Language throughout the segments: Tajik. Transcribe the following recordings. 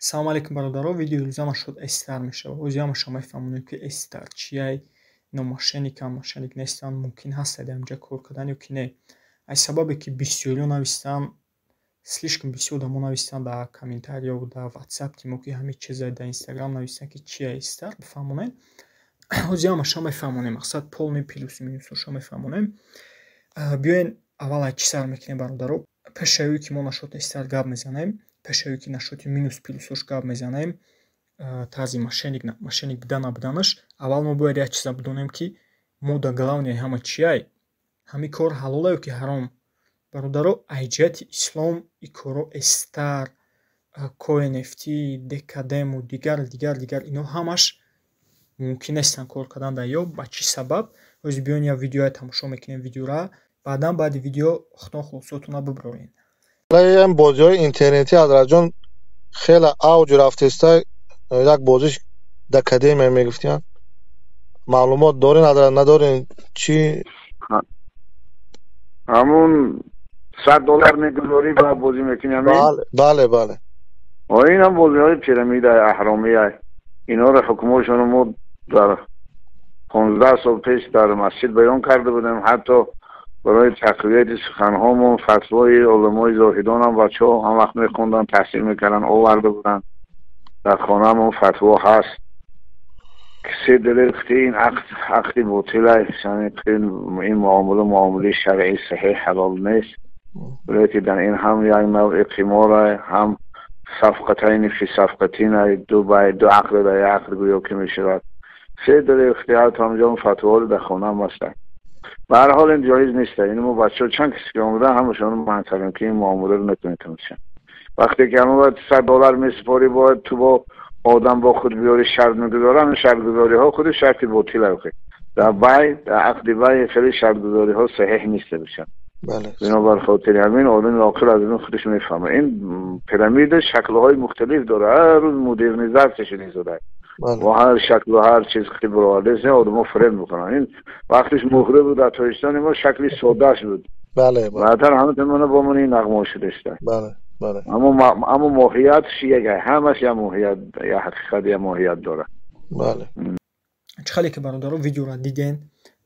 Салом алейкум, бародаро. Видеои имрӯза нашуд Эстар мешавад. Ҳозир ҳамаша мефаҳмонем, ки Эстар чияй, ино мошенниканд, мошенник нестанд, мумкин ҳаст дар инҷа кор кардан ё ки не. Аз сабабе ки бисёриҳо навистанд, слишком бисёр одамо навистанд дар комментариё, дар WhatsApp ки мо, ки ҳамин чиза дар Instagram навистанд, ки чия Эстар, бифаҳмонем. Ҳозир ҳамаша мефаҳмонем, мақсад, полный плюсу минусҳоша мефаҳмонем. Биёен, аввал аз чӣ сар мекунем, бародаро? Пешаёе ки мо нашуд Эстар гап мезанем, пешаёе ки нашуди минус плюсҳош гап мезанем, тарзи мошенник будан, набуданаш, аввал мо бояд як чиза бидонем, ки мо да главное ҳама чияй, ҳамин кор ҳалола ё ки ҳаром. Бародаро, аз ҷиҳати ислом ин корҳо, Эстар, CoinNFT, Декадему, дигар, дигар, дигар, ино ҳамаш мумкин нестанд кор кардан дар ё. Ба чӣ сабаб? Ҳозир биён, як видеоя тамошо мекунем, видеора, баъдан баъди видео худтон хулосаотонро бибароред. Ин бозиҳои интернетӣ, ҳазратҷон, хеле авҷ рафтеста. Як бозиш Дакадемия мегуфтиянд, маълумот дорен, ҳазрат, надорен, чӣ? Ҳамун 100 доллар мегузорӣ ва бозӣ мекунӣ, ҳамин? Бале. Инам бозиҳои пирамида, аҳромия. Инҳоро ҳукмҳошонро мо дар 15 сол пеш дар масҷид баён карда будем. Ҳатто барои тақвияти суханҳомон фатвои уламои зоҳидонам бачаҳо ҳам вақт мехонданд, таҳсил мекарданд, оварда буданд. Дар хонаамон фатво ҳаст. Се далел ки ин ақд ақди ботила, ин муомила муомилаи шаръи саҳеҳ, ҳалол нест, ки дар ин ҳам як навъи қимора, ҳам сафқатайни фи сафқатин, ду бай, ду ақд дар як ақд гӯё ки мешавад. Се далел ҳатто ҳамҷон фатворо дар хонаам ҳастанд. Ба ҳар ҳол, ин ҷоиз нест. Ин мо бачаҳо чанд касе ки омадан, ҳамашон манъ кардем, ки ин муомиларо накунед. Тамошан вақте ки ҳамон бояд 100 доллар месупорӣ, бояд ту бо одам бо худ биёри, шарт мегузорам. Ин шартгузориҳо худи шарти ботил. Дар бай, дар ақди бай хеле шартгузориҳо саҳеҳ нест бошанд. Бинобар хотири ҳамин, одами оқил аз ин худаш мефаҳмад. Ин пирамида шаклҳои мухталиф дорад, ҳар рӯз модернизатсия шуда, ва ҳар шаклу ҳар чиз ки баровардааст, одамо фиреб мекунанд. Ин вақтиш муҳра буд, дар Тоҷикистони мо шакли содааш буд. Баъдтар ҳама тамона бо ман ин нағмо шудааст. бале бале Аммо моҳиятш як, ҳамаш як моҳият, як ҳақиқат, як моҳият дорад. Чӣ хеле ки, бародаро, видеоро диден,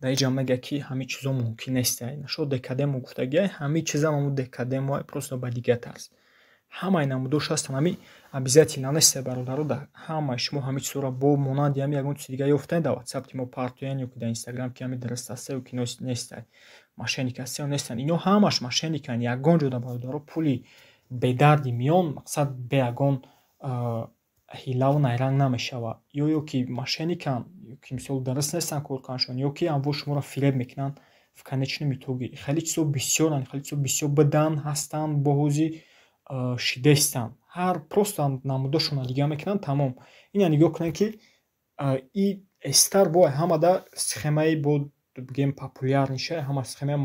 дар инҷа мега, ки ҳамин чизо мумкин нест. Нашо Декадемо гуфтагиай, ҳамин чизам ҳамун Декадемо, просто ба дигар тарз. Ҳамаи намудош ҳастанд, ҳамин обязательно нест, бародаро. Дар ҳамаи шумо ҳамин чизҳоро бо монанди ҳами ягон чизи дига ёфтаед, дар WhatsApp ки мо партоян ё ки дар Instagram, ки ҳамин дуруст аста ё ки нест, мошенник ҳаста ё нестанд. Ино ҳамаш мошенниканд. Ягон ҷода, бародаро, пули бедарди миён, мақсад, бе ягон ҳилаву найранг намешавад. Ё ки мошенниканд, ё ки, мисол, дуруст нестанд кор карданашон, ё ки анво шуморо фиреб мекунанд. В конечном итоге хеле чизҳо бисёранд, хеле чизҳо бисёр биданд, ҳастанд, бо ҳозир шидестанд. Ҳар просто намудошонро дига мекунанд, тамом. Ина нигоҳ кунед, ки и Эстар бо ҳамада схемаи, бо бигем, популярныйша, ҳама схемаи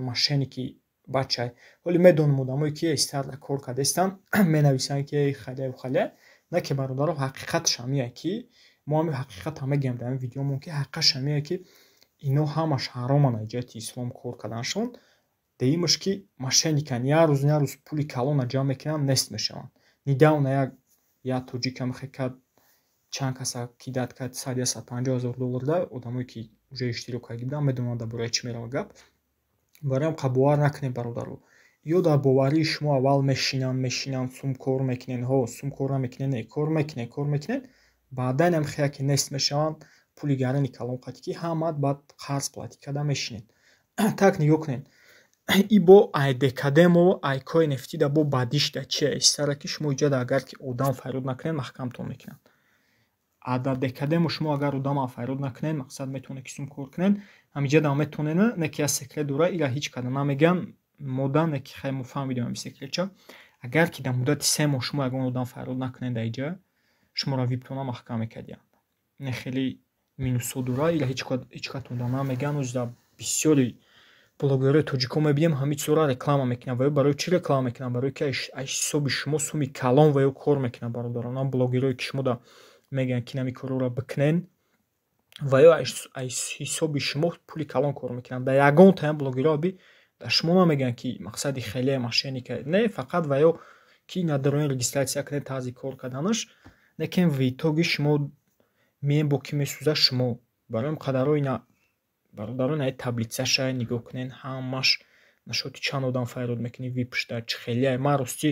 мошенники бачай. Ҳоле медонам, одамое ки Эстарда кор кардастанд, менависанд, ки халяву халя. На ки, бародаро, ҳақиқаташ ҳамие, ки мо ҳами ҳақиқатам мегӯем дар ҳамин видеомон, ки ҳақиқаташ ҳамие, ки ино ҳамаш ҳароманд аз ҷиҳати ислом кор карданашон. Дуюмаш, ки мошенниканд, як рӯз, як рӯз пули калона ҷамъ мекунанд, нест мешаванд. Недавно як тоҷик ҳам кард, чанд каса кидать кард 100, 150 ҳазор доллар. Да одамое ки уже иштирок карда буданд, медонанд, дар бораи чӣ меравад гап. Барои ҳам бовар накунед, бародаро. Ё дар боварии шумо аввал мешинанд, мешинанд, сум кор мекунед, ҳо, сум кор намекунед, не, кор мекунед, кор мекунед, баъдан ҳам хея ки нест мешаванд, пули гарони калон қатӣ, ки ҳамаат баъд қарз платить карда мешинед. Так, нигоҳ кунед, и бо ай Декадемо, ай CoinNFT да бо бадиш да чия истара, ки шумо иҷода агар ки одам файрод накунед, маҳкамтон мекунанд. А дар Декадемо шумо агар одамам файрод накунед, мақсад, метавонед ки сум кор кунед. Ҳамиҷада метавонед, не ки як секрет дора, ира ҳеҷ када намегӯян мода, не ки хай мо фаҳмидем ҳами секретча. Агар ки дар муддати 3 моҳ шумо ягон одам файрод накунед, дар иҷа шуморо виптона маҳкам мекардиянд. Не, хеле минусҳо дора, ира ҳеҷ катонда намегӯян. Оз дар бисёри блогерҳои тоҷикҳо мебинем, ҳамин чизҳоро реклама мекунанд. Ва ё барои чӣ реклама мекунанд? Барои ки аз ҳисоби шумо суми калон ва ё кор мекунанд, бародарон. Ам блогерҳое ки шумо да мегӯянд, ки нами корҳоро бикунен, ва ё аз ҳисоби шумо пули калон кор мекунанд. Дар ягон таям блогерҳо би дар шумо намегӯянд, ки мақсади хеле мошенника не, фақат ва ё Ки надороен, регистрация кунед, тарзи кор карданаш. Лекин в итоге шумо меем, бо кӣ месӯзад шумо. Барои қадаро ина, бародаро, ина таблицаша нигоҳ кунед, ҳамаш нашоти чанд одам файрод мекунӣ, випшда чӣ хеле. Ман ростӣ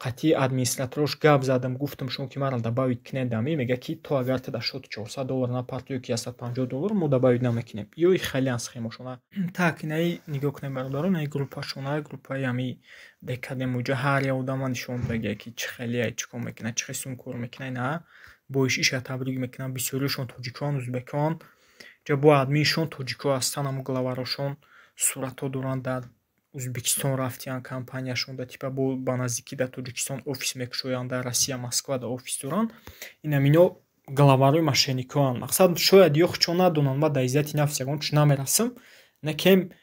қатъи администраторош гап задам, гуфтам шумо ки маро добавить кунед дами, мега ки то агар ту дар шоти 400 доллар напартоӣ ки 150 доллар, мо добавить намекунем. Ё хелеан схемашона. Так, инаи нигоҳ кунед, бародаро, инаи группашона, группаи ҳами декадем. Уҷа ҳар як одама нишон додагия, ки чӣ хеле, чӣ кор мекунад, чӣ хел сум кор мекунад. Ина бо иша табрик мекунам. Бисёриашон тоҷикон, узбекон. Ҷа бо админшон тоҷико ҳастанд, ҳамо главарошон суратҳо доранд, дар Узбекистон рафтиян компанияшон да, типа бо ба наздикӣ дар Тоҷикистон офис мекушоянд, дар Россия, Москва да офис доранд. Инам ино главарои мошенникоанд. Мақсад, шояд ё хучон надонанд, ман дар иззати нафс ягон чиз намерасам, лекин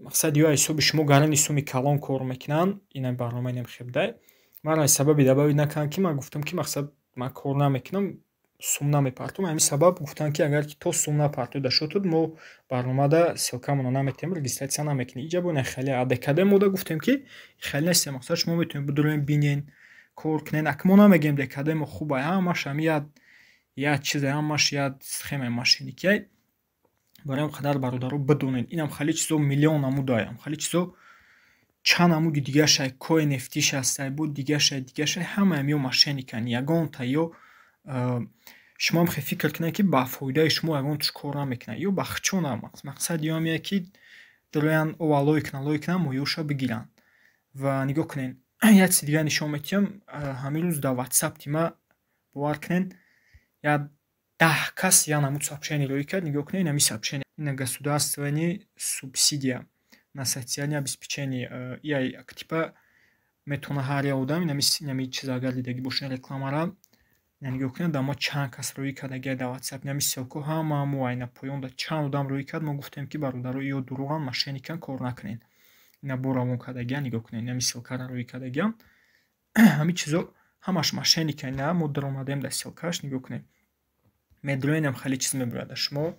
мақсад, ё ҳисоби шумо гарани суми калон кор мекунанд. Ина барнома инам хебдай. Ман аз сабаби добавить накардам, ки ман гуфтам, ки мақсад, ман кор намекунам, сум намепартом. Ҳамин сабаб гуфтанд, ки агар ки то сум напартои дар шотуд, мо барномада ссылкамонро наметиҳем, регистрация намекунем. Иҷа бо ина хеле адекаде мода гуфтем, ки хеле нестем. Мақсад, шумо метавонед бидурем, бинен, кор кунен. Ак мо намегӯем, декадемо хуб ай, ҳамаш ҳами як чизе, ҳамаш як схемаи мошенникия. Барои ҳам қадар, бародаро, бидонед, инам хеле чизо миллион намудаям, хеле чизо чанд намуди дигашай, коинфтиш ҳастай, бо дигашай, дигашай, ҳамаам ё мошенниканд. Ягонта ё шумоам хел фикр кунед, ки ба фоидаи шумо ягон чиз кор намекунад, ё ба хичона. Мақсад ё ҳамие, ки дороян ова лой кунанд, лой кунанд, моёша бигиранд. Ва нигоҳ кунед, як чизи дигар нишон медиҳам. Ҳамин рӯз дар ватсап тима, бовар кунед, як 10 кас як намуд сообщение роӣ кард. Нигоҳ кунед, инами сообщение: ина государственный субсидия на социальное обеспечение. Я типа метавона ҳар як одам инами чиз, агар дидагӣ бошед рекламара, нигоҳ кунед, дар мо чанд кас роӣ кардагия дар ватсап инами ссылка, ҳама мо айна поёнда чанд одам роӣ кард. Мо гуфтем, ки бародаро, ё дурӯғанд, мошенниканд, кор накунед. Ина бо равон кардагия, нигоҳ кунед, инами ссылкаро роӣ кардагиям. Ҳамин чизо ҳамаш мошенника. Ина мо даромадем дар ссылкаш, нигоҳ кунед, медроенам, хеле чиз мебурад дар шумо.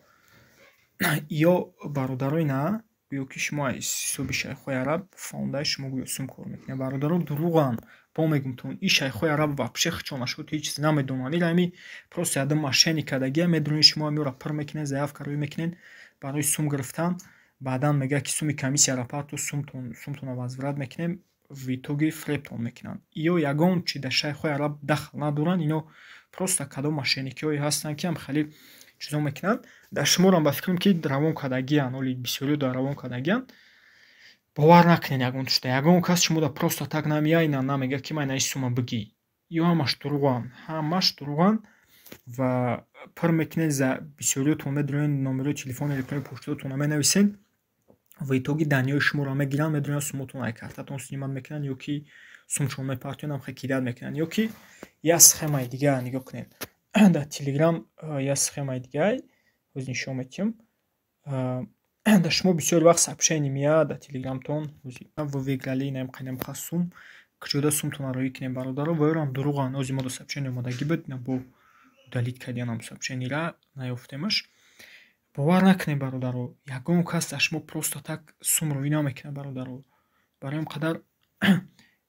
Ё, бародаро, ина гӯё ки шумо аз ҳисоби шайхҳои араб фондаи шумо гӯё сум кор мекунед. Бародаро, дурӯғанд, бо мегӯм, ин шайхҳои араб вообще хичон нашуд, ҳеҷ чиз намедонанд. Ила ҳами просто ядам мошенник кардагия. Медонед, шумо ҳамиёро пур мекунед, заявка рӯй мекунед барои сум гирифтан. Баъдан мегӯяд, ки суми комиссияро парту, сумтонро возврат мекунем. В итоге фиребтон мекунанд. Ё ягон чи дар шайхҳои араб дахл надоранд. Ино просто кадом мошенникиҳое ҳастанд, ки ҳам хеле чизо мекунанд. Дар шуморам ба фикрам, ки равон кардагиянд, оли бисёриё дар равон кардагиянд. Бовар накунед ягон чизда. Ягон кас шуморо просто так намеяд, ина намегӯяд, ки ман инаи сума бигӣ. Ё ҳамаш дурӯғанд, ҳамаш дурӯғанд. Ва пур мекунед, бисёриётон медонед, номерои телефони, электронии почтаотонро менависед. В итоге данныеи шуморо мегиранд, медонанд, суммотонро аз картатон снимать мекунанд ё ки сумшон мепартоянд, ҳам хел кидать мекунанд. Ё ки як схемаи дигар, нигоҳ кунед, дар Телеграм як схемаи дигар ҳоз нишон медиҳам. Дар шумо бисёр вақт сообщение меяд дар Телеграмтон: «Вы выиграли инамқа сум, куҷода сумтонро роӣ кунем?» Бародаро, ва ёрам дурӯғанд. Ози мо дар сообщение омодагӣ буд, бо удалить кардианам сообщениера, наёфтемаш. Бовар накунед, бародаро, ягон кас дар шумо просто так сум роӣ намекунад. Бародаро, барои ин қадар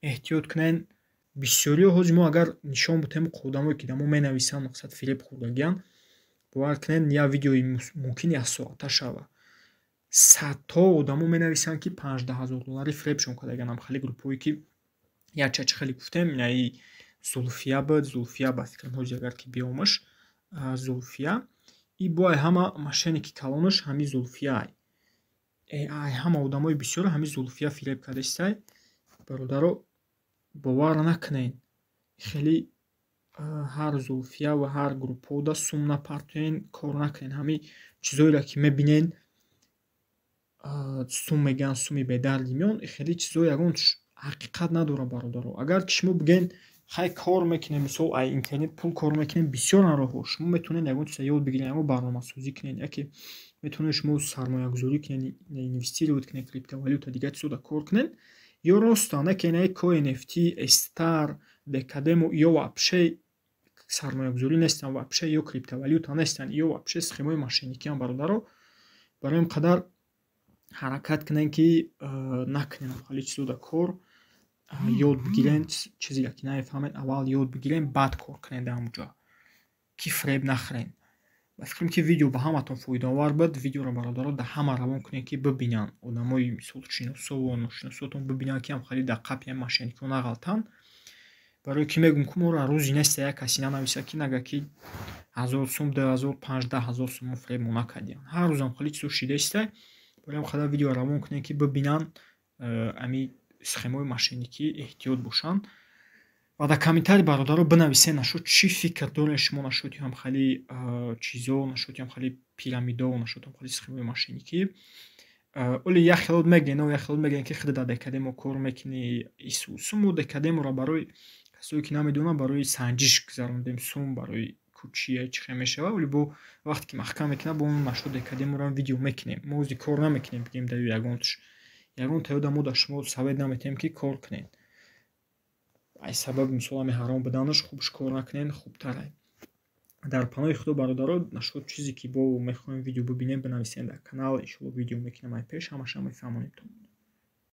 эҳтиёт кунед. Бисёриҳо ҳози мо агар нишон бутем, одамое ки дар мо менависанд, мақсад, фиреб хӯрдагианд, бовар кунед, як видеои мумкин як соата шавад. Садҳо одамо менависанд, ки 15 000 доллари фиребшон кардагианд. Ам хеле группҳое, ки якча чӣ хеле гуфтем, инаи Зулфия буд, Зулфия, ба фикрам, ҳози агар ки биёмаш, Зулфия и бо ай ҳама мошенники калонаш ҳами Зулфия. Ай ҳама одамои бисёро ҳами Зулфия фиреб кардастай. Бародаро, бовар накунед, хеле ҳар Зулфия ва ҳар группҳода сум напартоен, кор накунед. Ҳамин чизоеро, ки мебинед, сум мегӯянд, суми бедарди миён, хеле чизо ягон ҳақиқат надорад, бародаро. Агар ки шумо бигӯед, хай, кор мекунем, мисол, ай интернет пул кор мекунем, бисёр роҳҳо. Шумо метавонед ягон чиза ёд бигиред, ягон барномасозӣ кунед, яке метавонед шумо сармоягузорӣ кунед, инвестировать кунед, криптовалюта, дигар чизода кор кунед. Ё роста не ки инаи коинфт, стар, декадемо, ё вообще сармоягузорӣ нестанд, вообще ё криптовалюта нестанд, ё вообще схемаҳои мошенникианд, бародаро. Барои ин қадар ҳаракат кунед, ки накунед хеле чизода кор. Ёд бигирен, чизеро ки намефаҳмед, аввал ёд бигирен, баъд кор кунед дар ҳамон ҷо, ки фиреб нахӯред. Ба фикрам, ки видео ба ҳаматон фоидаовар буд. Видеоро, бародаро, дар ҳама равон кунед, ки бибинанд одамои, мисол, шиносову ношиносотон, бибинанд, ки ҳам хеле дар қапи ҳам мошенникҳо нағалтанд. Барое ки мегӯм, ку моро рӯзе неста, як касе нанависа, ки нага, ки 1000 сум, 2000, 15 000 сумон фиреб мо накардем. Ҳар рӯзам хеле чизо шидаиста. Барои ҳам қадар видеоро равон кунед, ки бибинанд ами схемаҳои мошенникӣ, эҳтиёт бошанд. Ва дар комментарий, бародаро, бинависед, нашуд чӣ фикр доред шумо нашуди ҳам хеле чизо, нашуди ҳам хеле пирамидо, нашуд ҳам хеле схемаҳои мошенникӣ. Оли як хелот мегӯен, як хелот мегӯен, ки худат дар декадемо кор мекунӣ, ису суму декадеморо, барои касое ки намедонанд, барои санҷиш гузарондем сум, барои кучия чӣ хел мешавад. Вале бо вақте ки маҳкам мекунад, бо он нашуд декадеморо видео мекунем. Мо ози кор намекунем, бигем, дар ягонташ ягон таёда мо дар шумо совет наметиҳем, ки кор кунед. Ай сабаби, мисол, ҳами ҳаром буданаш, хубш кор накунед, хубтар. Дар паноҳи Худо, бародаро. Нашуд чизе ки бо мехоҳем видео бибинем, бинависем дар канал, иншоалло, видео мекунем, ай пеш ҳамаша мефаҳмонем.